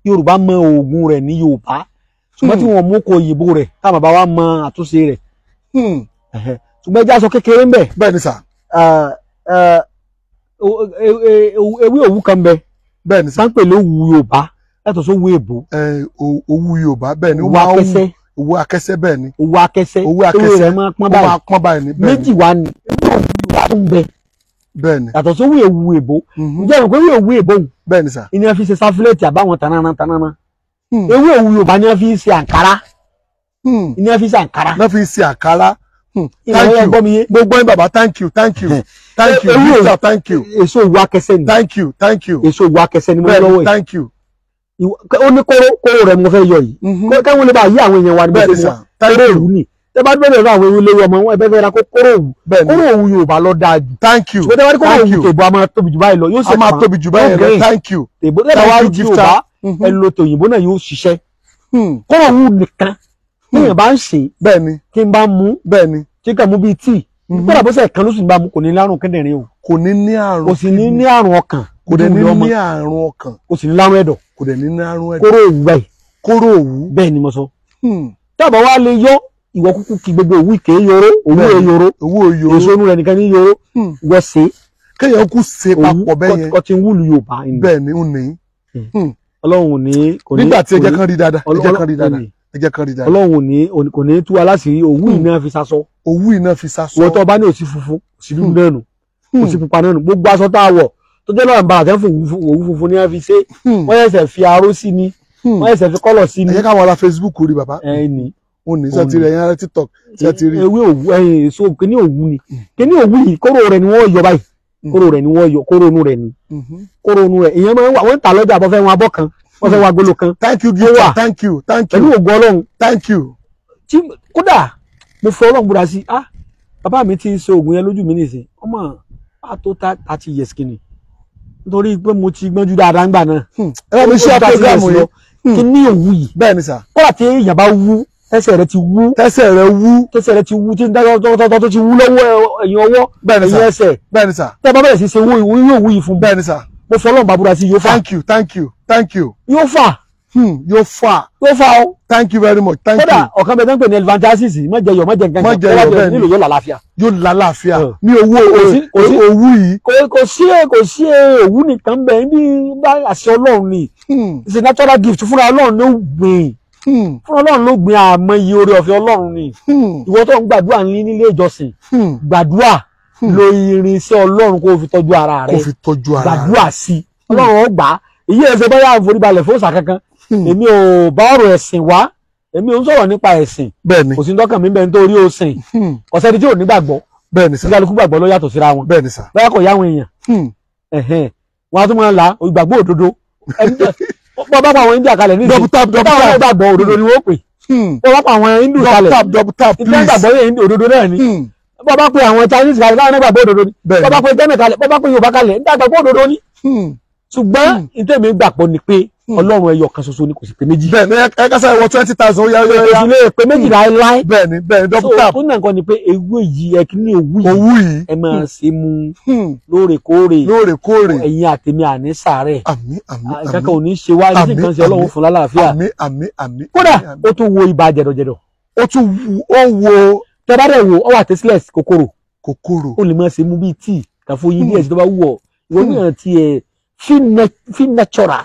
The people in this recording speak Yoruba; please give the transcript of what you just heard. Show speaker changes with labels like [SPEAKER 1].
[SPEAKER 1] Yorùbá mọ oògùn rẹ̀ ní Yorùbá, ṣùgbọ́n tí wọ́n mú kó òyìnbó rẹ̀ táwọn bàbá wa mọ àtúnṣe rẹ̀. Ṣùgbọ́n ẹja sọ kékeré ń bẹ̀.
[SPEAKER 2] Bẹ́ẹ̀ ni sà.
[SPEAKER 1] Ewé òwú kan bẹ.
[SPEAKER 2] Bẹ́ẹ̀ ni sà.
[SPEAKER 1] Sáńpẹ̀ ló wu Yorùbá yàtọ̀ sówú èbó.
[SPEAKER 2] Òwú Yorùbá, bẹ́ẹ̀ ni, ó máa ń wù òwú akẹ́sẹ́, bẹ́ẹ̀ ni.
[SPEAKER 1] Òwú akẹ́sẹ́,
[SPEAKER 2] òwú akẹ́sẹ́,
[SPEAKER 1] ewé rẹ̀ máa pọ́n báyìí.
[SPEAKER 2] Ó máa pọ́n báyìí ni.
[SPEAKER 1] Méjì wá ni ewé òwú Yorùbá tó ń bẹ.
[SPEAKER 2] Bẹ́ẹ̀ ni.
[SPEAKER 1] Yàtọ̀ sówú òwú èbó. Ǹjẹ́ ìrò pé ewé òwú èbó òun.
[SPEAKER 2] Bẹ́ẹ̀ ni sà.
[SPEAKER 1] Ìní wọn fi ṣe sáfúlẹ̀tì àbáwọn tanana tanana. Ewé òwú Yorùbá ni wọn fi ṣe àǹkárá. Ìní wọn fi ṣe àǹkárá.
[SPEAKER 2] Wọ́n fi ṣe àǹkárá. Thank you. Gbogbo yín bàbá, thank you, thank you, thank you, Mr. Thank you.
[SPEAKER 1] Èso òwú akẹ́sẹ́ ni.
[SPEAKER 2] Thank you, thank you.
[SPEAKER 1] Èso òwú akẹ́sẹ́ ni mo ní lọ́wọ́ yìí.
[SPEAKER 2] Thank you.
[SPEAKER 1] Ó ní kóró kóró rẹ̀ mo fẹ́ yọ yìí. Káwọn lè bá yí àwọn èèyàn wa ní bẹ́ẹ̀ sà. Kóró òwú ni. Tẹ́ bá bẹ̀rẹ̀ lọ àwọn ewé ọmọ wọn ẹbẹ́ fẹ́ ra kóró òwú. Kóró òwú Yorùbá lọ dáa jù.
[SPEAKER 2] Thank you.
[SPEAKER 1] Ṣùgbọ́n tẹ́ bá ní kóró òwú tèbó a máa tóbi jù báyìí lọ. Yóò sì
[SPEAKER 2] a máa tóbi jù báyìí lọ. Thank you.
[SPEAKER 1] Tèbó tẹ́ bá wá rí Yorùbá ẹ lo tòyìnbó náà yóò ṣiṣẹ́. Kóró òwú nìkan téèyàn bá ń ṣe.
[SPEAKER 2] Bẹ́ẹ̀ni.
[SPEAKER 1] Kí n bá mú.
[SPEAKER 2] Bẹ́ẹ̀ni.
[SPEAKER 1] Kí kàn mú bíi tíì. Kódà bó ṣe kan ló sì ń bá mu, kò ní lárùn kíndìnrín o.
[SPEAKER 2] Kò ní ní àrùn.
[SPEAKER 1] Kò sì ní ní àrùn ọkàn.
[SPEAKER 2] Kò dẹ̀ ní ní àrùn ọkàn.
[SPEAKER 1] Kò sì ní lárùn ẹ̀dọ̀.
[SPEAKER 2] Kò dẹ̀ ní ní àrùn ẹ̀dọ̀.
[SPEAKER 1] Kóró òwú báyìí.
[SPEAKER 2] Kóró òwú.
[SPEAKER 1] Bẹ́ẹ̀ ni mo sọ. Tábà wá lè yọ ìwọ kúkú kí gbogbo òwú ìké yoro, òwú èyoro,
[SPEAKER 2] òwú òyoro,
[SPEAKER 1] èso inú rẹ̀ nìkan ní yoro, wọ́n ṣe.
[SPEAKER 2] Kéèyàn kú ṣe papọ̀ bẹ́ẹ̀ yẹn.
[SPEAKER 1] Kọ́tí wúlù Yorùbá.
[SPEAKER 2] Bẹ́ẹ̀ ni ó ní.
[SPEAKER 1] Ọlọ́run ò ní.
[SPEAKER 2] Nígbà tí ẹ jẹ́ kán rí dáadáa, ẹ jẹ́ kán rí dáadáa, ẹ jẹ́ kán rí dáadáa.
[SPEAKER 1] Ọlọ́run ò ní kò ní tú aláṣìírí. Òwú iná fi sasọ.
[SPEAKER 2] Òwú iná fi sasọ.
[SPEAKER 1] Wọ́n tó bá ní òsì funfun, òsì dúdú náà nù, òsì pupa náà nù. Gbogbo aṣọ tá a wọ̀ tó jẹ́ lọ́rùn bàrà tẹ́ fún òwú funfun ní wọ́n fi ṣe. Wọ́n ṣẹ̀ṣẹ̀ fi aró sí ni, wọ́n ṣẹ̀ṣẹ̀ fi kọ́lọ̀ sí ni.
[SPEAKER 2] Ẹ jẹ́ káwọn ará Facebook rí bàbá.
[SPEAKER 1] Ẹ ní.
[SPEAKER 2] Ó ní sẹ́tì rẹ̀, ẹ̀yin ará TikTok sẹ́tì rí.
[SPEAKER 1] Ewé òwú ẹ̀yìn èso kíní òwú ni. Kíní òwú yìí kóró rẹ̀ ni wọ́n yọ báyìí. Kóró rẹ̀ ni wọ́n yọ, kóró inú rẹ̀ ni. Kóró inú rẹ̀ ìyẹn máa ń wà, wọ́n ń tà lọ́jà bọ́ fẹ́ wọn abọ́ kan, wọ́n fẹ́ wá agolo kan.
[SPEAKER 2] Thank you, Gita. Thank you, thank you.
[SPEAKER 1] Pẹ̀lú ògo Ọlọ́run.
[SPEAKER 2] Thank you.
[SPEAKER 1] Tí kódà mo fọ Ọlọ́run búra sí, ah bàbá mi ti ń ṣe oògùn yẹn lójú mi nìsín, ọmọ á tó 30 years kìíní. Nítorí pé mo ti gbọ́njú dáadáa ńgbà náà.
[SPEAKER 2] Ẹ bá mi ṣe program yìí.
[SPEAKER 1] Kí ní òwú yìí.
[SPEAKER 2] Bẹ́ẹ̀ ni sà.
[SPEAKER 1] Kódà tí èèyàn bá wú, tẹ́sẹ̀ rẹ ti wú.
[SPEAKER 2] Tẹ́sẹ̀ rẹ wú.
[SPEAKER 1] Tẹ́sẹ̀ rẹ ti wú tí ń dájọ́ tọ́tọ́ tó ti wú lọ́wọ́ ẹ̀yìn ọwọ́.
[SPEAKER 2] Bẹ́ẹ̀ ni sà.
[SPEAKER 1] Ẹ̀yìn ẹsẹ̀.
[SPEAKER 2] Bẹ́ẹ̀ ni sà.
[SPEAKER 1] Tẹ́ bá bẹ̀rẹ̀ sí ṣe wú ìwú yóò wú yìí fún.
[SPEAKER 2] Bẹ́ẹ̀ ni sà.
[SPEAKER 1] Mo fọ Ọlọ́run bàbúrà sí yóò fà.
[SPEAKER 2] Thank you, thank you, thank you.
[SPEAKER 1] Yóò fà.
[SPEAKER 2] Yóò fà.
[SPEAKER 1] Yóò fà o.
[SPEAKER 2] Thank you very much. Thank you.
[SPEAKER 1] Kódà ọ̀kan bẹ tán pè ní elephantiasis, má jẹ yọ̀, má jẹ nǹkan
[SPEAKER 2] má jẹ yọ̀, bẹ́ẹ̀ ni
[SPEAKER 1] nílò yóò lálàáfíà.
[SPEAKER 2] Yóò lálàáfíà ní owó òwú yìí.
[SPEAKER 1] Kò sí òwú nìkan bẹ́ẹ̀ bí bá àṣẹ Ọlọ́run ni. It's a natural gift, fúnra Ọlọ́run ló gbìn. Fúnra Ọlọ́run ló gbìn, àmọ́ iye oore ọ̀fẹ́ Ọlọ́run ni. Ìwọ tó ń gbàdúrà ní nílé ìjọsìn, gbàdúrà lo irinṣẹ́ Ọlọ́run kó fi tọ́jú ara rẹ.
[SPEAKER 2] Kó fi tọ́jú ara rẹ.
[SPEAKER 1] Gbàdúrà sí Ọlọ́run ó gbà á. Èyí ẹsẹ̀ báyà àforíbalẹ̀ fún òòṣà kankan. Èmi ò bá ọ̀rọ̀ ẹ̀sìn wá, èmi ò ń sọ̀rọ̀ nípa ẹ̀sìn.
[SPEAKER 2] Bẹ́ẹ̀ni.
[SPEAKER 1] Kò sí dọ́kàn mi bẹ́ẹ̀ nítorí ó sìn. Ọ̀sẹ́ni tí ò ní gbàgbọ́.
[SPEAKER 2] Bẹ́ẹ̀ni sà.
[SPEAKER 1] Kálukú gbàgbọ́ ló yàtọ̀ síra wọn.
[SPEAKER 2] Bẹ́ẹ̀ni sà.
[SPEAKER 1] Báyà kò yá àwọn èèyàn. Wọ́n á tún máa la ìgbàgbọ́ òdodo. Bọ́ bá pa àwọn India kalẹ̀ ní ìsìn. Táwọn gbàgbọ́ òdodo ni wọ́n pè. Bọ́ bá pa àwọn Hindu kalẹ̀.
[SPEAKER 2] Double tap,
[SPEAKER 1] please. Òdodo náà ni. Bọ́ bá pe àwọn Chinese kalẹ̀, táwọn gbàgbọ́ òdodo ni. Bọ́ bá pe Ghana kalẹ̀, bọ́ bá pe Yorùbá kalẹ̀, nígbàgbọ́ òdodo ni. Ṣùgbọ́n ìtẹ̀mí gbàgbọ́ ni pé Ọlọ́run ẹyọ kan ṣoṣo ni, kò sì pé méjì.
[SPEAKER 2] Bẹ́ẹ̀ni, ẹ kásá ìwọ 20,000 ó yá ó yá.
[SPEAKER 1] Kò sì lè pé méjì láéláé.
[SPEAKER 2] Bẹ́ẹ̀ni, bẹ́ẹ̀ni, double tap.
[SPEAKER 1] Tó náà nǹkan ni pé ewé yìí, ẹ kí ní òwú yìí.
[SPEAKER 2] Òwú yìí.
[SPEAKER 1] Ẹ máa ṣe mu lóòrèkóòrè.
[SPEAKER 2] Lóòrèkóòrè.
[SPEAKER 1] Ẹ̀yin àtèmi àní sàárẹ̀.
[SPEAKER 2] Àmín, àmín, àmín.
[SPEAKER 1] Ìkankan ò ní ṣe wá, ní nǹkan ṣe Ọlọ́run fún lálàáfíà.
[SPEAKER 2] Àmín, àmín, àmín.
[SPEAKER 1] Kódà ó tún wo ibà jẹ̀dọ̀jẹ̀dọ̀.
[SPEAKER 2] Ó tún ó wo.
[SPEAKER 1] Tẹ bá dẹ̀ wo, ó wà tasteless, kòkòrò.
[SPEAKER 2] Kòkòrò.
[SPEAKER 1] Ó lè máa ṣe mu bíi tíì, kàfóyin díẹ̀ sí tó bá wù ọ́. Ìwọ náà tiẹ̀ feel natural.